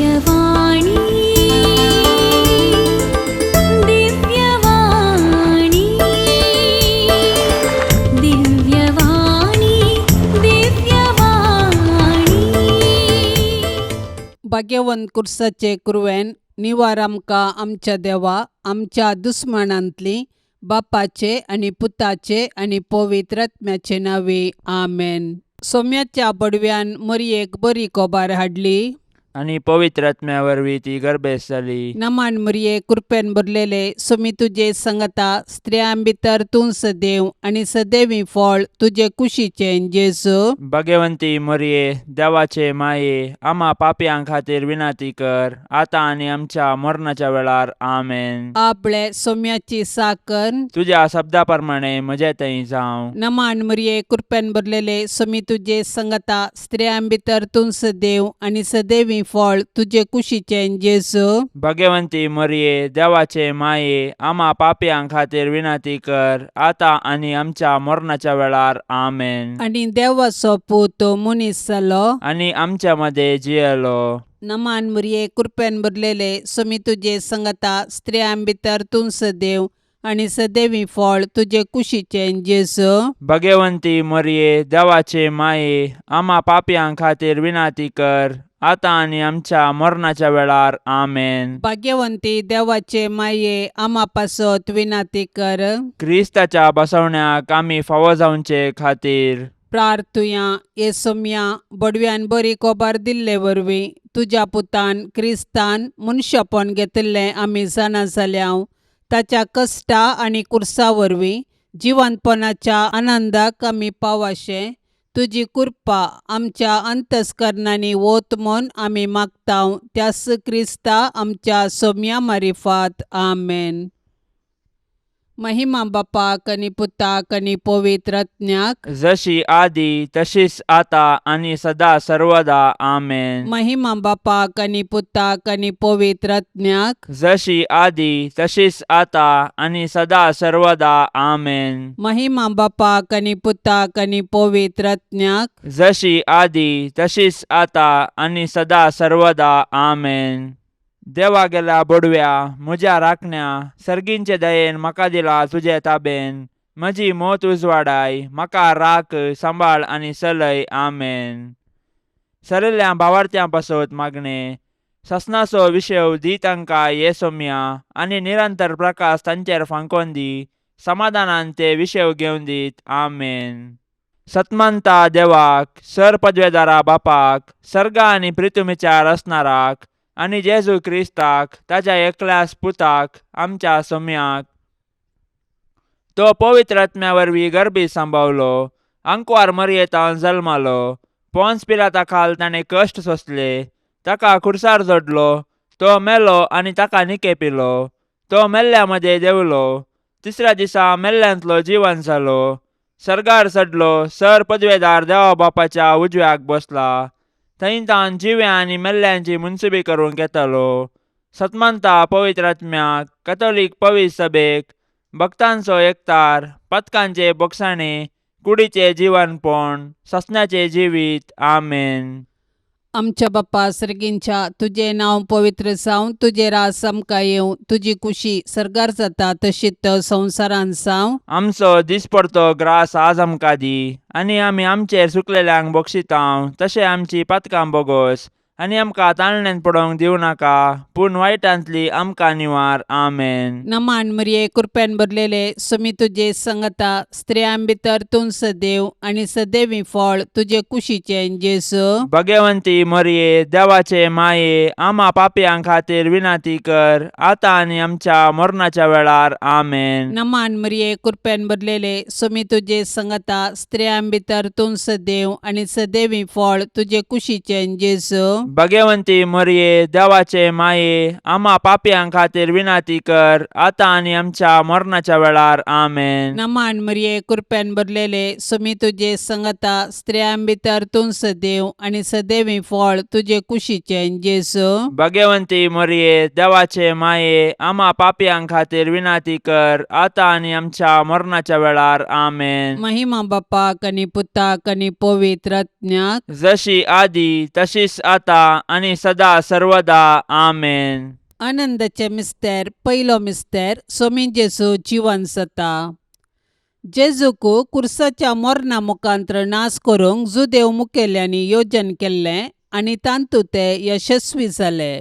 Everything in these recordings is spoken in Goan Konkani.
दिव्यवाणी, दिव्यवाणी, दिव्यवाणी, दिव्यवाणी. भाग्यवंत कुर्साचे कुरवेन निवार आमकां आमच्या देवा आमच्या दुस्मानांतली बापाचे आनी पुताचे आनी पवित्र आत्म्याचे नांवे, आमेन. सोम्याच्या बडव्यान मरयेक बरी कोबार हाडली. आनी पवित्र आत्म्या वरवीं ती गर्भेस्त जाली. नमान मरये, कृपेन भरलेले, सोमी तुजे संगता, स्त्रियां भितर तूं सदैव आनी सदैवी फळ तुजे कुशीचें जेजू. भगवंती मरये, देवाचे माये, आमा पापयां खातीर विनंती कर, आतां आनी आमच्या मरणाच्या वेळार. आमेन. आपले सोम्याची साकर. तुज्या शब्दा प्रमाणे म्हजे थंय जावं. नमान मरये, कृपेन भरलेले, सोमी तुजे संगता, स्त्रियां भितर तूं सदैव आनी सदैवी फळ तुजे कुशीचें जेजू. भगवंती मरये, देवाचे माये, आमा पापयां खातीर विनंती कर, आतां आनी आमच्या मरणाच्या वेळार. आमेन. आनी देवाचो पूत मनीस जालो. आनी आमच्या मदें जियेलो. नमान मरये, कृपेन भरलेले, सोमी तुजे संगता, स्त्रियां भितर तूं सदैव आनी सदैवी फळ तुजे कुशीचें जेजू. भगवंती मरये, देवाचे माये, आमा पापयां खातीर विनंती कर, आतां आनी आमच्या मरणाच्या वेळार. आमेन. भाग्यवंती देवाचे माये, आमा पासत विनंती कर. क्रिस्ताच्या बसवण्याक आमी फावो जावचे खातीर. प्रार्थुया. ये सोम्या, बडव्यान बरी कोबार दिल्ले वरवीं तुज्या पुतान क्रिस्तान मनशापण घेतिल्लें आमी जाणा जाल्या. ताच्या कश्टा आनी कुर्सा वरवीं जिवंतपणाच्या आनंदाक आमी पावाशें तुजी कृपा आमच्या अंतस्करणांनी वत म्हूण आमी मागता, त्यास क्रिस्ता आमच्या सोम्या मारिफात. आमेन. महिमा बापाक आनी पुताक आनी पवित्र आत्म्याक. जशी आदी तशीच आता आनी सदा सर्वदा. आमेन. महिमा बापाक आनी पुताक आनी पवित्र आत्म्याक. जशी आदी तशीच आता आनी सदा सर्वदा. आमेन. महिमा बापाक आनी पुताक आनी पवित्र आत्म्याक. जशी आदी तशीच आता आनी सदा सर्वदा. आमेन. देवा गेल्या बोडव्या, म्हज्या राखण्या, सर्गींचे दयेन म्हाका दिला तुजे ताबेन. म्हजी मोत उजवाडाय, म्हाका राख, सांबाळ आनी चलय. आमेन. सरिल्ल्या भावार्थ्यां पासत मागणें. ससनाचो विशेव दी तांकां ये सोम्या, आनी निरंतर प्रकाश तांचेर फांकोन दी. समाधानान ते विशेव घेवन दीत. आमेन. सतमंता देवाक, सर पदवेदारा बापाक, सर्गा आनी प्रितुमीच्या रचणाराक, आनी जेजू क्रिस्ताक, ताच्या एकल्याच पुताक, आमच्या सोम्याक, तो पवित्र आत्म्या वरवीं गर्भी सांबावलो, आंकवार मरयेतान जल्मालो, पोन्स पिलाता खाल ताणें कश्ट सोंसले, ताका खुर्सार जोडलो, तो मेलो आनी ताका निकेपिलो, तो मेल्ल्या मदें देंवलो, तिसऱ्या दिसा मेल्ल्यांतलो जिवन जालो, सर्गार चडलो, सर पदवेदार देवा बापाच्या उजव्याक बसला, थंय तावन जिव्या आनी मेल्ल्यांची मुनसुबी करूंक येतालो. सतमंता पवित्र आत्म्याक, कथोलीक पवित्र सभेक, भक्तांचो एकतार, पथकांचे बोगसाणे, कुडीचे जिवनपण, ससण्याचे जिवीत. आमेन. आमच्या बाप्पा सर्गींच्या, तुजें नांव पवित्र जावं, तुजें राज आमकां येवं, तुजी कुशी सर्गार जाता तशीच संवसारांत जावं. आमचो दिसपडतो ग्रास आज आमकां दी, आनी आमी आमचेर चुकलेल्यांक बक्षितांव तशें आमची पातकां बोगोस, आनी आमकां ताळण्यांत पडोवंक दिवं नाका, पूण वायटांतली आमकां निवार. आमेन. नमान मरिये, कृपेन भरलेले, सुमी तुजे संगता, स्त्रियां भितर तूं सदैव आनी सदैवी फळ तुजे कुशीचें जेजू. भगवंती मरिये, देवाचे माये, आमा पापयां खातीर विनंती कर, आतां आनी आमच्या मरणाच्या वेळार. आमेन. नमान मरिये, कृपेन भरलेले, सुमी तुजे संगता, स्त्रियां भितर तूं सदैव आनी सदैवी फळ तुजे कुशीचें जेजू. भगवंती मरिये, देवाचे माये, आमा पापयां खातीर विनंती कर, आतां आनी आमच्या मरणाच्या वेळार. आमेन. नमान मरिये, कृपेन भरलेले, सुमी तुजे संगता, स्त्रियां भितर तूं सदैव आनी सदैवी फळ तुजे कुशीचें जेजू. भगवंती मरिये, देवाचे माये, आमा पापयां खातीर विनंती कर, आतां आनी आमच्या मरणाच्या वेळार. आमेन. महिमा बापाक आनी पुताक आनी पवित्र आत्म्याक. जशी आदी तशीच आता आतां आनी सदा सर्वदा. आमेन. आनंदाचे मिस्तेर. पयलो मिस्तेर, सोमी जेजू जिवन जाता. जेजूक कुर्साच्या मरणा मुखांत्र नाश करूंक जुदेव मुखेल्यांनी योजन केल्लें आनी तातूंत ते यशस्वी जाले.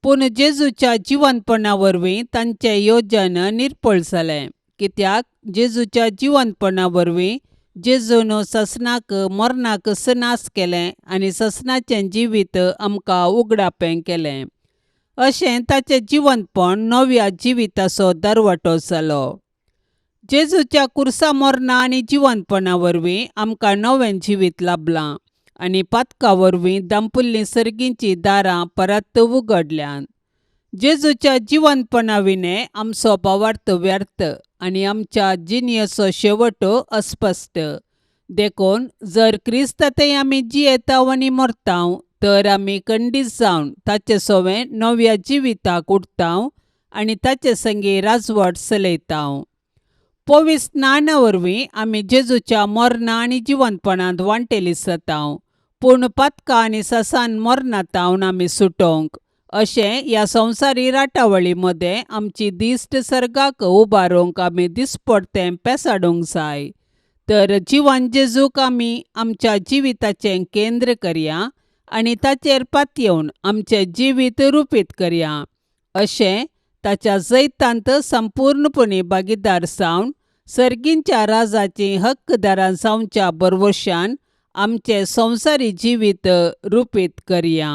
पूण जेजूच्या जिवनपणा वरवीं तांचें योजन निर्फळ जालें, कित्याक जेजूच्या जिवनपणा वरवीं जेजून ससनाक मरणाक नाश केलें आनी ससनाचें जिवीत आमकां उगडापें केलें. अशें ताचें जिवनपण नव्या जिविताचो दरवटो जालो. जेजूच्या कुर्सा मरणा आनी जिवनपणा वरवीं आमकां नवें जिवीत लाबलां आनी पातका वरवीं दांपुल्लीं सर्गींचीं दारां परत उगडल्यांत. जेजूच्या जिवनपणा विणें आमचो भावार्थ व्यर्थ आनी आमच्या जिणेचो शेवट अस्पश्ट. देखून जर क्रिस्तांतय आमी जियेताव आनी मरताव तर आमी खंडीत जावन ताचे सवें नव्या जिविताक उठताव आनी ताचे संगी राजवट चलयताव. पवित्र स्नाना वरवीं आमी जेजूच्या मरणा आनी जिवनपणांत वांटेली जाताव. पूण पातकां आनी ससान मरणांत आमी सुटोवंक अशें ह्या संवसारी राटावळी मदें आमची दिश्ट सर्गाक उबारूंक आमी दिसपडतें पेसाडूंक जाय. तर जिवन जेजूक आमी आमच्या जिविताचें केंद्र करया आनी ताचेर पातयेवन आमचें जिवीत रुपीत करया. अशें ताच्या जैतांत संपूर्णपणी भागीदार जावन सर्गींच्या राजाचीं हक्कदारां जावच्या भरवशान आमचें संवसारी जिवीत रुपीत करया.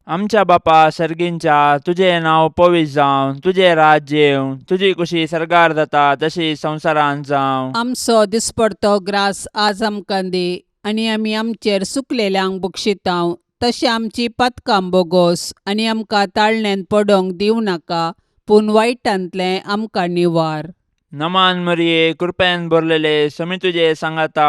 आमच्या बापा सर्गींच्या, तुजें नांव पवित्र जावं, तुजें राज्य येवं, तुजी कुशी सर्गार जाता तशी संवसारांत जावं. आमचो दिसपडतो ग्रास आज आमकां दी आनी आमी आमचेर सुकलेल्यांक बक्षितांव तशें आमची पातकां बोगोस आनी आमकां ताळण्यान पडोंक दिवं नाका, पूण वायटांतलें आमकां निवार. नमान मरिये, कृपेन भरलेले, समी तुजे सांगाता,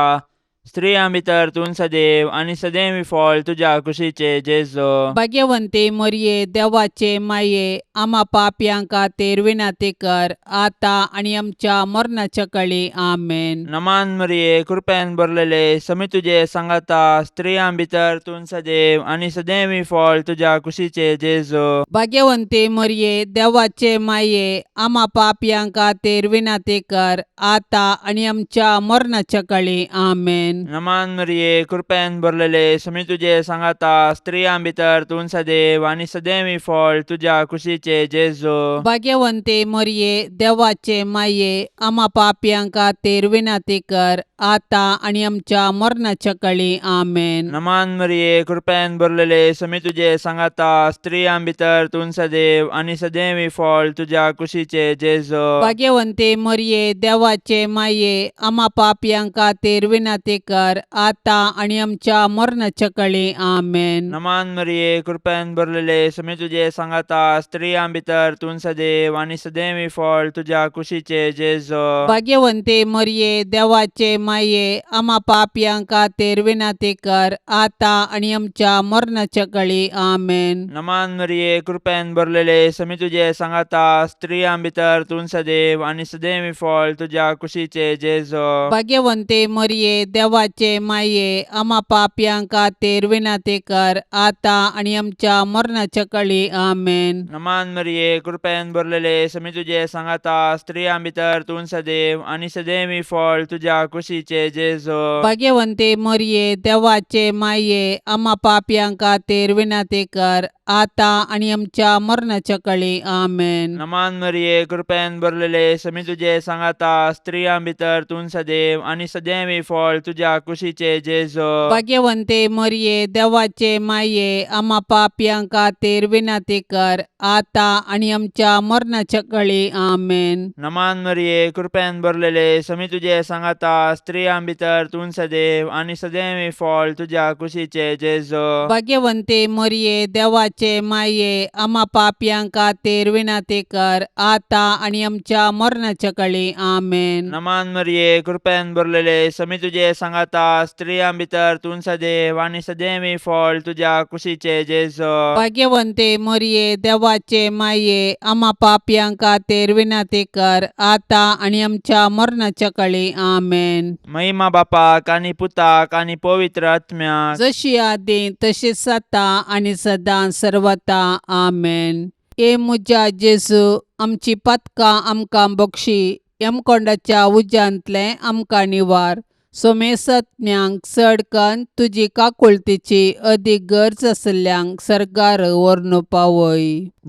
स्त्रियां भितर तूं सदैव आनी सदैव फळ तुज्या कुशीचे जेजो. भाग्यवंती मरिये, देवाचे माये, आमा पापयां खातीर विनंती कर, आतां आनी आमच्या मरणाच्या कळी. आमेन. नमान मरिये, कृपेन भरलेले, समी तुजे सांगाता, स्त्रियां भितर तूं सदैव आनी सदैव फळ तुज्या कुशीचे जेजो. भाग्यवंती मरिये, देवाचे माये, आमा पापयां खातीर विनंती कर, आतां आनी आमच्या मरणाच्या कळी. आमेन. नमान मरिये, कृपेन भरलेले, समी तुजे सांगाता, स्त्रियां भितर तूं सदैव आनी सदैव फळ तुज्या कुशीचे जेजो. भाग्यवंती मरिये, देवाचे माये, आमा पापयां खातीर विनंती कर, आतां आनी आमच्या मरणाच्या कळी. आमेन. नमान मरिये, कृपेन भरलेले, समी तुजे सांगाता, स्त्रियां भितर तूं सदैव आनी सदैव फळ तुज्या कुशीचे जेजो. भाग्यवंती मरिये, देवाचे माये, आमा पापयां खातीर विनंती कर, आतां आनी आमच्या मरणाच्या कळी. आमेन. नमान मरिये, कृपेन भरलेले, समी तुजे सांगाता, स्त्रियां भितर तूं सदैव आनी सदैव फळ तुज्या कुशीचे जेजो. भाग्यवंती मरिये, देवाचे माये, आमा पापयां खातीर विनंती कर, आतां आनी आमच्या मरणाच्या कळी. आमेन. नमान मरिये, कृपेन भरलेले, समी तुजे सांगाता, स्त्रियां भितर तूं सदैव आनी सदैव फळ तुज्या कुशीचे जेजो. भाग्यवंती मरिये, देवाचे माये, आमा पापयां खातीर विनंती कर, आतां आनी आमच्या मरणाच्या कळी. आमेन. नमान मरिये, कृपेन भरलेले, समी तुजे सांगाता, स्त्रियां भितर तूं सदैव आनी सदैव फळ तुज्या कुशीचे जेजो. भाग्यवंती मरिये, देवाचे माये, आमा पापयां खातीर विनंती कर, आतां आनी आमच्या मरणाच्या कळी. आमेन. नमान मरिये, कृपेन भरलेले, समी तुजे सांगाता, स्त्रियां भितर तूं सदैव आनी सदैव फळ तुज्या कुशीचे जेजो. भाग्यवंती मरिये, देवाचे माये, आमा पापयां खातीर विनंती कर, आतां आनी आमच्या मरणाच्या कळी. आमेन. नमान मरिये, कृपेन भरलेले, समी तुजे सांगाता, स्त्रियां भितर तूं सदैव आनी सदैव फळ तुज्या कुशीचे जेजो. भाग्यवंती मरिये, देवाचे देवाचे माये आमा पापयां खातीर विनंती कर आतां आनी आमच्या मरणाच्या कळी. आमेन. नमान मरिये, कृपेन भरलेले, समी तुजे सांगाता, स्त्रियां भितर तूं सदैव आनी सदैवी फळ तुज्या कुशीचे जेजो. भाग्यवंते मरिये, देवाचे माये, आमा पापयां खातीर विनंती कर आतां आनी आमच्या मरणाच्या कळी. आमेन. महिमा बापाक आनी पुताक आनी पवित्र आत्म्याक. जशी आदी तशीच आतां आनी सदां सर्वता. आमेन. ए म्हज्या जेजू, आमची पातकां आमकां बक्षी, यमकोंडाच्या उज्यांतलें आमकां निवार, सोमेसत्म्यांक चड कन्न तुजी काकुळतीची अदीक गरज आशिल्ल्यांक सर्गार व्हरून पावय.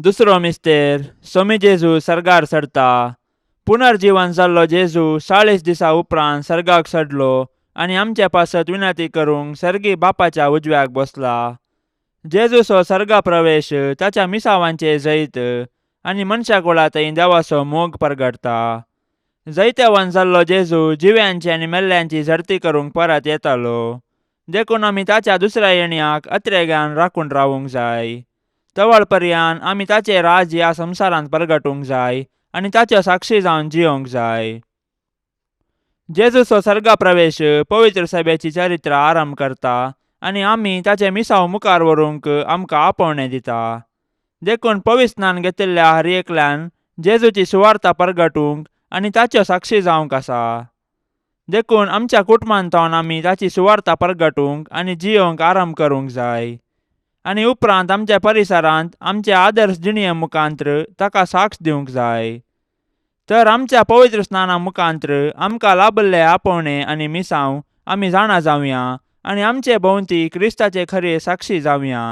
दुसरो मिस्तेर, सोमी जेजू सर्गार चडता. पुनर्जीवन जाल्लो जेजू 40 दिसा उपरांत सर्गाक चडलो आनी आमचे पासत विनंती करूंक सर्गी बापाच्या उजव्याक बसला. जेजूचो सर्गा प्रवेश ताच्या मिसावांचे जैत आनी मनशा कुळा थंय देवाचो मोग परगटता. जैतेवान जाल्लो जेजू जिव्यांची आनी मेल्ल्यांची झडती करूंक परत येतालो, देखून आमी ताच्या दुसऱ्या येण्याक अत्रेगान राखून रावूंक जाय. तवळ पर्यान आमी ताचें राज ह्या संवसारांत परगटूंक जाय आनी ताच्यो साक्षी जावन जियोंक जाय. जेजूचो सर्गा प्रवेश पवित्र सभेची चरित्र आरंभ करता आनी आमी ताचें मिसांव मुखार व्हरूंक आमकां आपोवणें दिता. देखून पवित्र स्नान घेतिल्ल्या हर एकल्यान जेजूची सुवार्ता परगटूंक आनी ताच्यो साक्षी जावंक आसा. देखून आमच्या कुटुंबांत आमी ताची सुवार्ता परगटूंक आनी जियोंक आरंभ करूंक जाय आनी उपरांत आमच्या परिसरांत आमचे आदर्श जिणये मुखांत्र ताका साक्ष दिवंक जाय. तर आमच्या पवित्र स्नाना मुखांत्र आमकां लाभल्ले आपोवणें आनी मिसांव आमी जाणा जावया आनी आमचे भोंवती क्रिस्ताचे खरे साक्षी जावया.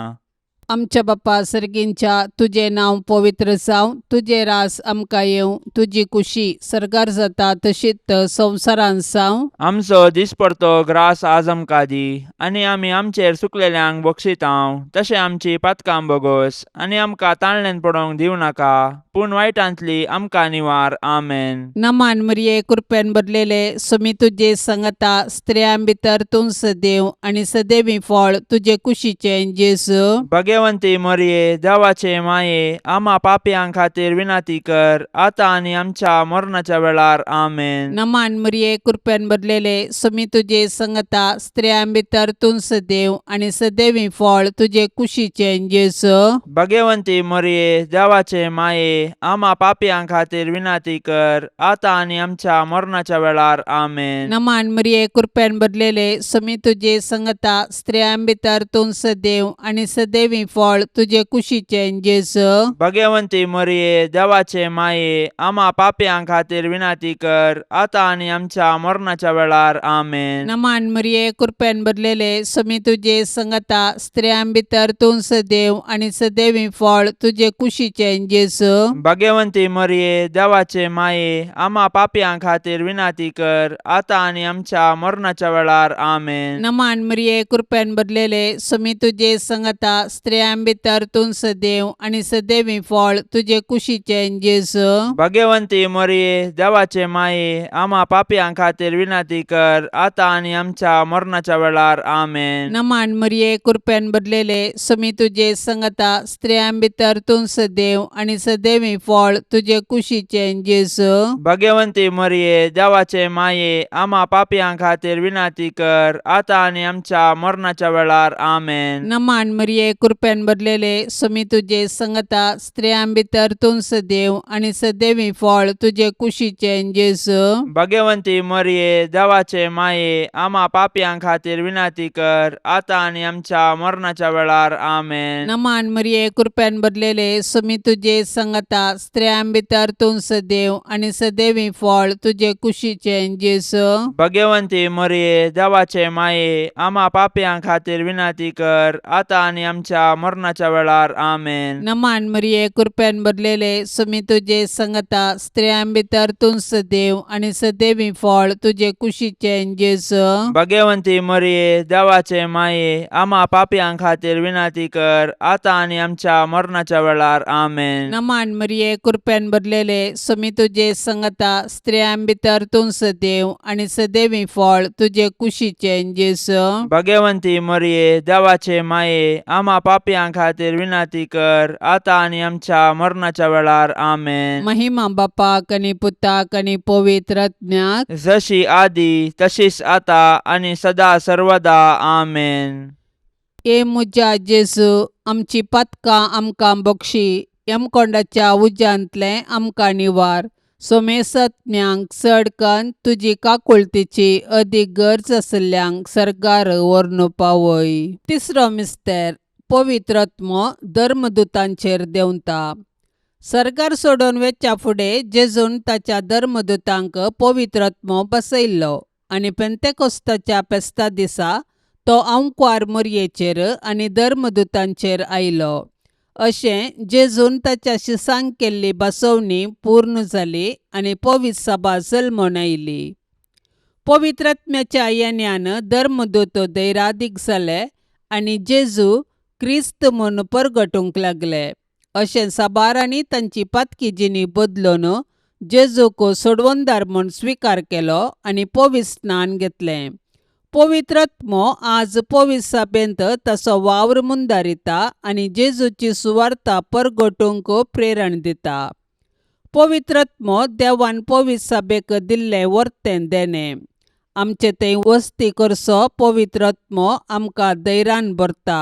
आमच्या बाप्पा सर्गींच्या, तुजें नांव पवित्र जावं, तुजें रास आमकां येवं, तुजी कुशी सर्गार जाता तशीच संवसारांत जावं. आमचो दिसपडतो ग्रास आज आमकां दी आनी आमी आमचेर सुकलेल्यांक बक्षितांव तशें आमची पातकां बोगोस आनी आमकां ताळणेन पडोवंक दिवं नाका, पूण वायटांतली आमकां निवार. आमेन. नमान मरिये, कृपेन भरलेले, सुमी तुजे संगता, स्त्रियां भितर तूं सदैव आनी सदैवी फळ तुजे कुशीचें जेजू. भगवंती मरिये, देवाचे माये, आमा पापयां खातीर विनंती कर आतां आनी आमच्या मरणाच्या वेळार. आमेन. नमान मरिये, कृपेन भरलेले, सुमी तुजे संगता, स्त्रियां भितर तूं सदैव आनी सदैवी फळ तुजे कुशीचें जेजू. भगवंती मरिये, देवाचे माये, आमा पापयां खातीर विनंती कर आतां आनी आमच्या मरणाच्या वेळार. आमेन. नमान मरिये, कृपेन भरलेले, सुमी तुजे संगता, स्त्रियां भितर तूं सदैव आनी सदैवी फळ तुजे कुशीचें जेजू. भगवंती मरिये, देवाचे माये, आमा पापयां खातीर विनंती कर आतां आनी आमच्या मरणाच्या वेळार. आमेन. नमान मरिये, कृपेन भरलेले, सुमी तुजे संगता, स्त्रियां भितर तूं सदैव आनी सदैवी फळ तुजे कुशीचें जेजू. भगवंती मरिये, देवाचे माये, आमा पापयां खातीर विनंती कर आतां आनी आमच्या मरणाच्या वेळार. आमेन. नमान मरिये, कृपेन भरलेले, सुमी तुजे संगता, स्त्रियां भितर तूं सदैव आनी सदैवी फळ तुजे कुशीचें जेजू. भगवंती मरिये, देवाचे माये, आमा पापयां खातीर विनंती कर आतां आनी आमच्या मरणाच्या वेळार. आमेन. नमान मरिये, कृपेन भरलेले, सुमी तुजे संगता, स्त्रियां भितर तूं सदैव आनी सदैवी फळ तुजे कुशीचें जेजू. भगवंती मरिये, देवाचे माये, आमा पापयां खातीर विनंती कर आतां आनी आमच्या मरणाच्या वेळार. आमेन. नमान मरिये, कृपेन भरलेले, सुमी तुजे संगता, स्त्रियां भितर तूं सदैव आनी सदैवी फळ तुजे कुशीचें जेजू. भगवंती मरिये, देवाचे माये, आमा पापयां खातीर विनंती कर आतां आनी आमच्या मरणाच्या वेळार. आमेन. नमान मरिये, कृपेन भरलेले, सुमी तुजे संगता, स्त्रियां भितर तूं सदैव आनी सदैवी फळ तुजे कुशीचें जेजू. भगवंती मरिये, देवाचे माये, आमा पापयां खातीर विनंती कर आतां आनी आमच्या मरणाच्या वेळार. आमेन. नमान मरिये, कृपेन भरलेले, सुमी तुजे संगता, स्त्रियां भितर तूं सदैव आनी सदैवी फळ तुजे कुशीचें जेजू. भगवंती मरिये, देवाचे माये, आमा पापयां खातीर विनंती कर आतां आनी आमच्या मरणाच्या वेळार. आमेन. नमान मरिये, कृपेन भरलेले, सुमी तुजे संगता, स्त्रियां भितर तूं सदैव आनी सदैवी फळ तुजे कुशीचें जेजू. भगवंती मरिये, देवाचे माये, आमा पापयां पापयां खातीर विनंती कर आतां आनी आमच्या मरणाच्या वेळार. आमेन. महिमा बापाक आनी पुताक आनी पवित्र आत्म्याक. जशी आदी तशीच आता आनी सदा सर्वदा. आमेन. ए म्हज्या जेजू, आमची पातकां आमकां बक्षी, यमकोंडाच्या उज्यांतलें आमकां निवार, सोमेसत्म्यांक चड कन्न तुजी काकुळतीची अदीक गरज आशिल्ल्यांक सर्गार व्हरून पावय. तिसरो मिस्तेर, पवित्र आत्मो धर्मदुतांचेर देंवता. सर्गार सोडून वेच्या फुडें जेजून ताच्या धर्मदुतांक पवित्र आत्मो बसयल्लो आनी पेंतेकोस्ताच्या फेस्ता दिसा तो आंकवार मोरयेचेर आनी धर्मदुतांचेर आयलो. अशें जेजून ताच्या शिसांक केल्ली बसवणी पूर्ण जाली आनी पवित्र सभा जल्मून आयली. पवित्र आत्म्याच्या येण्यान धर्मदूत धैरादीक जाले आनी जेजू क्रिस्त म्हूण परगटूंक लागले. अशें साबारांनी तांची पातकी जिणी बदलून जेजूक सोडवणदार म्हूण स्विकार केलो आनी पवित्र स्नान घेतलें. पवित्र आत्मो आज पवित्र सभेंत ताचो वावर मुंदारिता आनी जेजूची सुवार्ता परगटूंक प्रेरण दिता. पवित्र आत्मो देवान पवित्र सभेक दिल्लें वर्तें देणें. आमचे थंय वस्ती करचो पवित्र आत्मो आमकां धैर्यान भरता.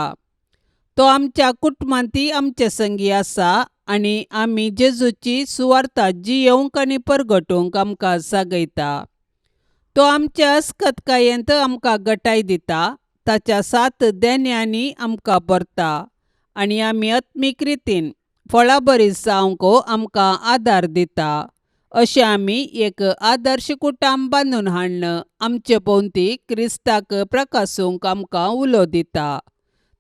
तो आमच्या कुटुंबांतय आमचे संगी आसा आनी आमी जेजूची सुवार्ता जियेवंक आनी परगटूंक आमकां जागयता. तो आमच्या अस्कतकायेंत आमकां गटाय दिता, ताच्या सात देण्यांनी आमकां भरता आनी आमी आत्मीक रितीन फळाबरी जावंक आमकां आदार दिता. अशें आमी एक आदर्श कुटुंब बांदून हाडून आमचे भोंवती क्रिस्ताक प्रकासूंक आमकां उलो दिता.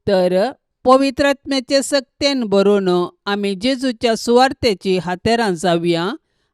तर पवित्र आत्म्याचे सक्तेन भरून आमी जेजूच्या सुवार्तेची हातेरां जावया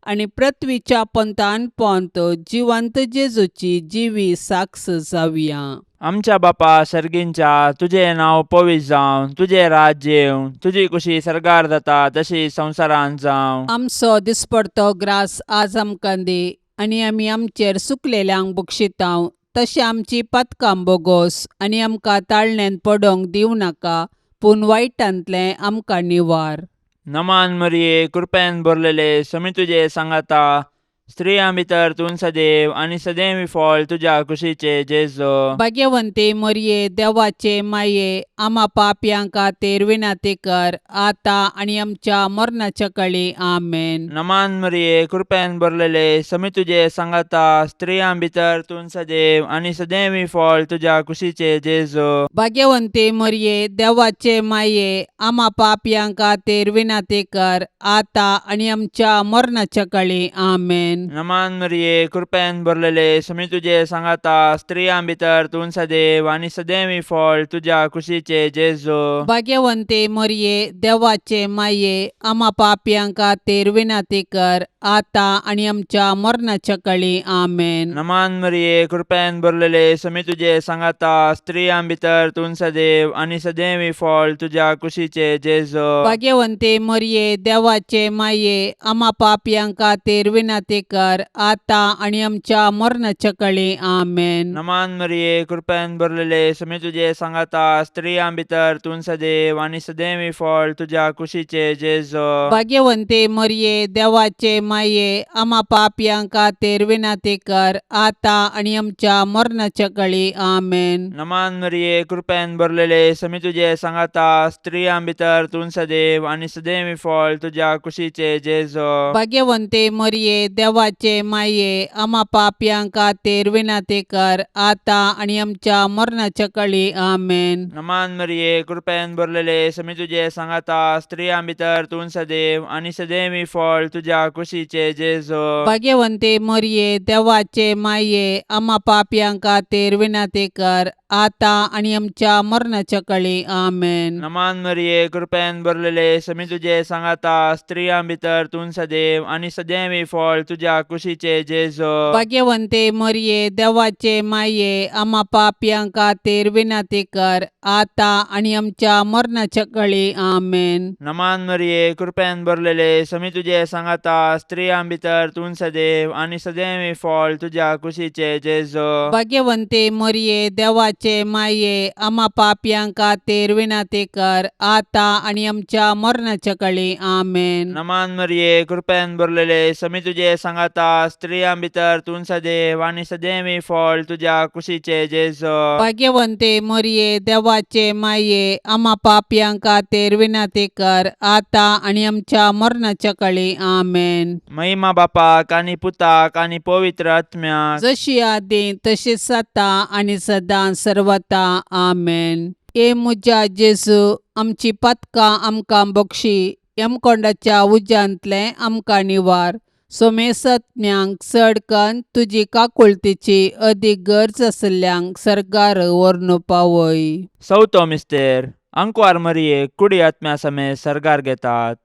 आनी पृथ्वीच्या पंथान पोंत जिवंत जेजूची जिवी साक्ष जावया. आमच्या बापा सर्गींच्या, तुजें नांव पवित्र जावं, तुजें राज्य येवं, तुजी कुशी सर्गार जाता तशी संवसारांत जावं. आमचो दिसपडतो ग्रास आज आमकां दी आनी आमी आमचेर सुकलेल्यांक बक्षितांव तशें आमची पातकां बोगोस आनी आमकां ताळण्यांत पडोंक दिवं नाका, पूण वायटांतलें आमकां निवार. नमान मरिये, कृपेन भरलेले, समी तुजे सांगाता, स्त्रियां भितर तूं सदैव आनी सदैव फळ तुज्या कुशीचे जेजू. भाग्यवंती मोरये, देवाचे माये, आमा पापयां खातीर विनंती कर आतां आनी आमच्या मरणाच्या कळी. आमेन. नमान मरिये, कृपेन भरलेले, समी तुजे सांगाता, स्त्रियां भितर तूं सदैव आनी सदैव फळ तुज्या कुशीचे जेजू. भाग्यवंती मोरये, देवाचे माये, आमा पापयां खातीर विनंती कर आतां आनी आमच्या मरणाच्या कळी. आमेन. नमान मरिये, कृपेन भरलेले, समी तुजे सांगाता, स्त्रियां भितर तूं सदैव आनी सदैव फळ तुज्या कुशीचे जेजू. भाग्यवंती मोरये, देवाचे माये, आमा पापयां खातीर विनंती कर आतां आनी आमच्या मरणाच्या कळी. आमेन. नमान मरिये, कृपेन भरलेले, समी तुजे सांगाता, स्त्रियां भितर तूं सदैव आनी सदैव फळ तुज्या कुशीचे जेजू. भाग्यवंती मोरये, देवाचे माये, आमा पापयां खातीर विनंती कर आतां आनी आमच्या मरणाच्या कळी. आमेन. नमान मरिये, कृपेन भरलेले, समी तुजे सांगाता, स्त्रियां भितर तूं सदैव आनी सदैव फळ तुज्या कुशीचे जेजू. भाग्यवंती मोरये, देवाचे माये, आमा पापयां खातीर विनंती कर आतां आनी आमच्या मरणाच्या कळी. आमेन. नमान मरिये, कृपेन भरलेले, समी तुजे सांगाता, स्त्रियां भितर तूं सदैव आनी सदैव फळ तुज्या कुशीचे जेजू. भाग्यवंती मोरये, देवाचे माये, आमा पापयां खातीर विनंती कर आतां आनी आमच्या मरणाच्या कळी. आमेन. नमान मरिये, कृपेन भरलेले, समी तुजे सांगाता, स्त्रियां भितर तूं सदैव आनी सदैव फळ तुज्या कुशीचे जेजू. भाग्यवंती मोरये, देवाचे माये, आमा पापयां खातीर विनंती कर आतां आनी आमच्या मरणाच्या कळी. आमेन. नमान मरिये, कृपेन भरलेले, समी तुजे सांगाता, स्त्रियां भितर तूं सदैव आनी सदैव फळ तुज्या तुज्या कुशीचे जेजो. भाग्यवंते मरिये, देवाचे माये, आमा पापयां खातीर विनंती कर, आतां आनी आमच्या मरणाच्या कळी. आमेन. नमान मरिये, कृपेन भरलेले, समी तुजे सांगाता, स्त्रियां भितर तूं सदैव आनी सदैव फळ तुज्या कुशीचे जेजो. भाग्यवंते मरिये, देवाचे माये, आमा पापयां खातीर विनंती कर, आतां आनी आमच्या मरणाच्या कळी. आमेन. नमान मरिये, कृपेन भरलेले, समी तुजे सांगाता, स्त्रियां भितर तूं सदैव आनी सदैव फळ तुज्या कुशीचे जेजो. भाग्यवंते मरिये, देवाचे माये, आमा पापयां खातीर विनंती कर, आतां आनी आमच्या मरणाच्या कळी. आमेन. महिमा बापाक आनी पुताक आनी पवित्र आत्म्याक. जशी आदी तशीच आतां आनी सदां सर्वता. आमेन. हे म्हज्या जेजू, आमची पातकां आमकां बक्षी, यमकोंडाच्या उज्यांतलें आमकां निवार, सोमेसत्म्यांक चड कन्न तुजी काकुळतीची अदीक गरज आशिल्ल्यांक सर्गार व्हरून पावय. चवथो मिस्तेर. आंकवार मरियेक कुडी आत्म्या समेत सर्गार घेतात.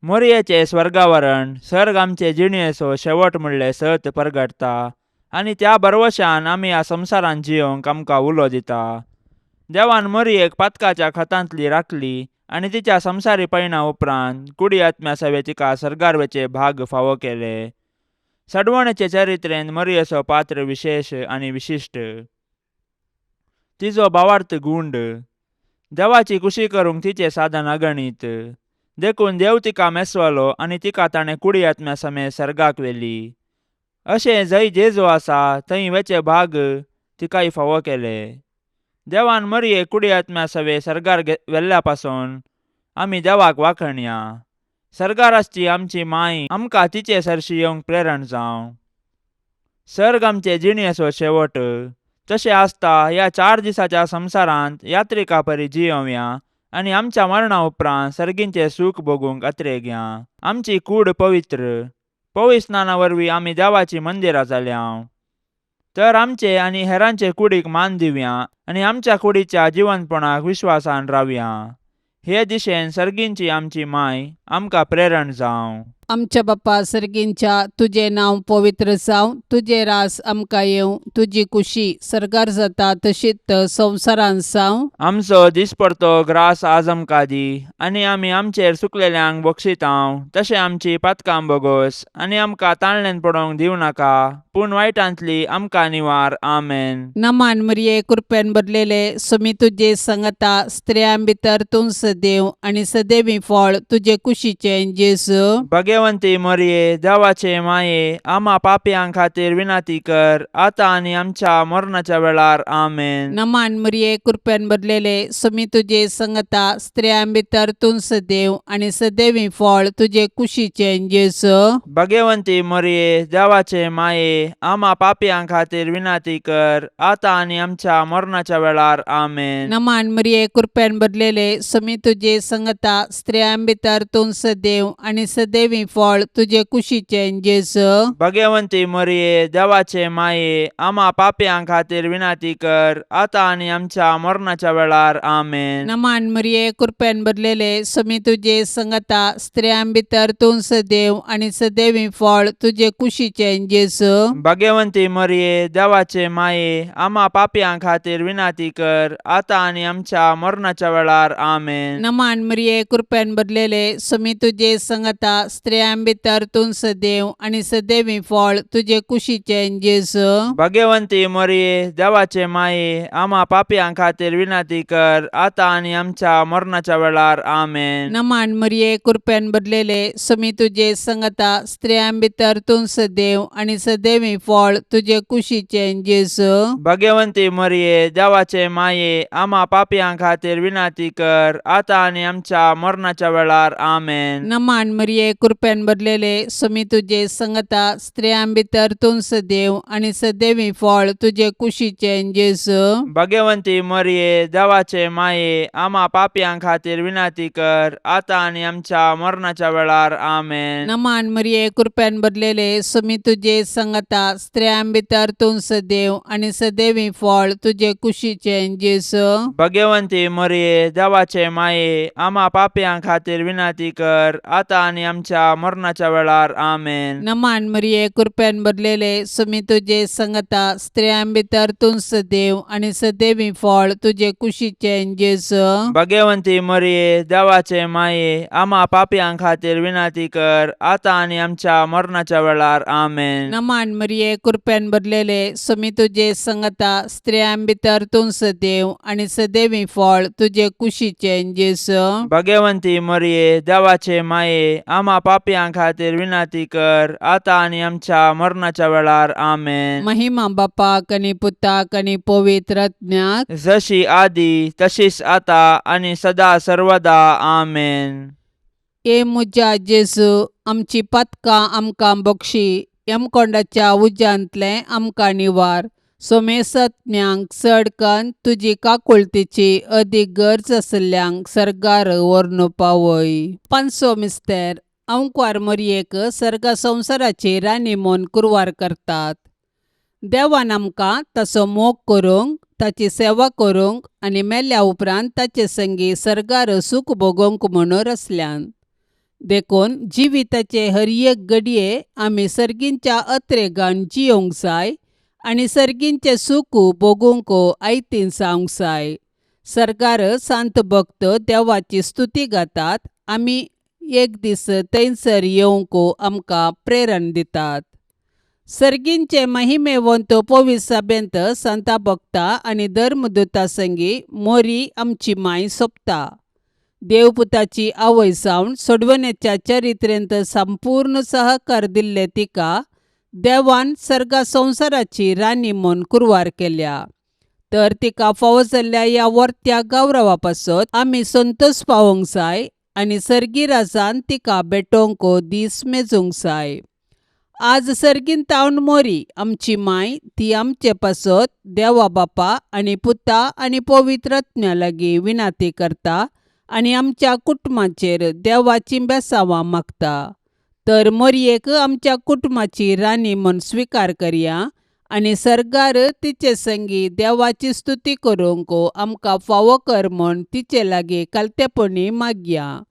मोरयेचें स्वर्गावरण सर्ग आमचे जिणेचो शेवट म्हणलें सत परगटता आनी त्या भरवशान आमी ह्या संवसारांत जियोंक आमकां उलो दिता. देवान मोरयेक पातकाच्या खतांतली राखली आनी तिच्या संवसारी पयणा उपरांत कुडी आत्म्या सवे तिका सर्गार वचे भाग फावो केले. सडवणेचे चरित्रेन मोरयेचो पात्र विशेश आनी विशिश्ट. तिजो भावार्थ गुंड, देवाची कुशी करूंक तिचें साधन अगणीत, देखून देव तिका मेसवलो आनी तिका ताणें कुडी आत्म्या समेत सर्गाक व्हेली. अशें जंय जेजू आसा थंय वेचे भाग तिकाय फावो केले. देवान मरियेक कुडी आत्म्या सवे सर्गार व्हेल्ल्या पासून आमी देवाक वाखणया. सर्गार आसची आमची माय आमकां तिचे सरशी येवंक प्रेरण जावं. सर्ग आमचे जिणेचो शेवट तशें आसता ह्या 4 दिसाच्या संवसारांत यात्रिका परी जियोवया आनी आमच्या मरणा उपरांत सर्गींचें सूख भोगूंक अत्रेगया. आमची कूड पवित्र पवित्र स्नाना वरवीं आमी देवाचीं मंदिरां जाल्या, तर आमचे आनी हेरांचे कुडीक मान दिवया आनी आमच्या कुडीच्या जिवनपणाक विश्वासान रावया. हे दिशेन सर्गींची आमची माय आमकां प्रेरण जावं. आमच्या बापा सर्गींच्या, तुजें नांव पवित्र जावं, तुजें रास आमकां येवं, तुजी कुशी सर्गार जाता तशीच संवसारांत जावं. आमचो दिसपडतो ग्रास आज आमकां दी आनी आमी आमचेर चुकलेल्यांक बक्षितांव तशें आमची पातकां बोगोस आनी आमकां ताणल्यान पडोवंक दिवं नाका, पूण वायटांतली आमकां निवार. आमेन. नमान मरिये, कृपेन भरलेले, सुमी तुजे संगता, स्त्रियां भितर तूं सदैव आनी सदैवी फळ तुजे कुशीचें जेजू. भगवंती मरिये, देवाचे माये, आमा पापयां खातीर विनंती कर, आतां आनी आमच्या मरणाच्या वेळार. आमेन. नमान मरिये, कृपेन भरलेले, सुमी तुजे संगता, स्त्रियां भितर तूं सदैव आनी सदैवी फळ तुजे कुशीचें जेजू. भगवंती मरिये, देवाचे माये, आमा पापयां खातीर विनंती कर, आतां आनी आमच्या मरणाच्या वेळार. आमेन. नमान मरिये, कृपेन भरलेले, सुमी तुजे संगता, स्त्रियां भितर तूं सदैव आनी सदैवी फळ तुजे कुशीचें जेजू. भगवंती मरिये, देवाचे माये, आमा पापयां खातीर विनंती कर, आतां आनी आमच्या मरणाच्या वेळार. आमेन. नमान मरिये, कृपेन भरलेले, सुमी तुजे संगता, स्त्रियां भितर तूं सदैव आनी सदैवी फळ तुजे कुशीचें जेजू. भगवंती मरिये, देवाचे माये, आमा पापयां खातीर विनंती कर, आतां आनी आमच्या मरणाच्या वेळार. आमेन. नमान मरिये, कृपेन भरलेले, सुमी तुजे संगता, स्त्रियां भितर तूं सदैव आनी सदैवी फळ तुजे कुशीचें जेजू. भगवंती मरिये, देवाचे माये, आमा पापयां खातीर विनंती कर, आतां आनी आमच्या मरणाच्या वेळार. आमेन. नमान मरिये, कृपेन भरलेले, सुमी तुजे संगता, स्त्रियां भितर तूं सदैव आनी सदैवी फळ तुजे कुशीचें जेजू. भगवंती मरिये, देवाचे माये, आमा पापयां खातीर विनंती कर, आतां आनी आमच्या मरणाच्या वेळार. आमेन. नमान मरिये, कृपेन भरलेले, सुमी तुजे संगता, स्त्रियां भितर तूं सदैव आनी सदैवी फळ तुजे कुशीचें जेजू. भगवंती मरिये, देवाचे माये, आमा पापयां खातीर विनंती कर, आतां आनी आमच्या मरणाच्या वेळार. आमेन. नमान मरिये, कृपेन भरलेले, सुमी तुजे संगता, स्त्रियां भितर तूं सदैव आनी सदैवी फळ तुजे कुशीचें जेजू. भगवंती मरिये, देवाचे माये, आमा पापयां खातीर विनंती कर, आतां आनी आमच्या आमच्या मरणाच्या वेळार. आमेन. नमान मरिये, कृपेन भरलेले, सुमी तुजे संगता, स्त्रियां भितर तूं सदैव आनी सदैवी फळ तुजे कुशीचें जेजू. भगवंती मरिये, देवाचे माये, आमा पापयां खातीर विनंती कर, आतां आनी आमच्या मरणाच्या वेळार. आमेन. नमान मरिये, कृपेन भरलेले, सुमी तुजे संगता, स्त्रियां भितर तूं सदैव आनी सदैवी फळ तुजे कुशीचें जेजू. भगवंती मरिये, देवाचे माये, आमा पापयां खातीर विनंती कर, आतां आनी आमच्या मरणाच्या वेळार. आमेन. महिमा बापाक आनी पुताक आनी पवित्र आत्म्याक. जशी आदी तशीच आता आनी सदा सर्वदा. आमेन. ए म्हज्या जेजू, आमची पातकां आमकां बक्षी, यमकोंडाच्या उज्यांतलें आमकां निवार, सोमेसत्म्यांक चड कन्न तुजी काकुळतीची अदीक गरज आशिल्ल्यांक सर्गार व्हरून पावय. पांचसो मिस्तेर. अंकवार मोरयेक सर्गा संवसाराची राणी म्हूण कुरवार करतात. देवान आमकां ताचो मोग करूंक, ताची सेवा करूंक आनी मेल्या उपरांत ताचे संगी सर्गार सूख भोगोवंक म्हणून रचल्यान. देखून जिविताचे हर एक घडये आमी सर्गींच्या अत्रेगान जियोंक जाय आनी सर्गींचें सूख भोगूंक आयतीन जावंक जाय. सर्गार सांत भक्त देवाची स्तुती गातात, आमी एक दीस थंयसर येवंक आमकां प्रेरण दितात. सर्गींचे महिमेवंत पवित्र सभेंत संता भक्ता आनी धर्मदूता संगी मोरी आमची माय सोंपता. देवपुताची आवय जावन सोडवण्याच्या चरित्रेंत संपूर्ण सहकार दिल्ले तिका देवान सर्गा संवसाराची राणी म्हूण कुरवार केल्या. तर तिका फावो जाल्ल्या ह्या वर्त्या गौरवा पासत आमी संतोश पावोवंक जाय आनी सर्गी राजान तिका भेटोवंक दीस मेजूंक जाय. आज सर्गीन तावन मोरी आमची माय ती आमचे पासत देवा बापा आनी पुता आनी पवित्र आत्म्या लागीं विनाती करता आनी आमच्या कुटुंबाचेर देवाची बेसांवां मागता. तर मोरयेक आमच्या कुटुंबाची राणी म्हूण स्विकार करया आनी सर्गार तिचे संगी देवाची स्तुती करूंक आमकां फावो कर म्हूण तिचे लागीं कालतेपणी मागया.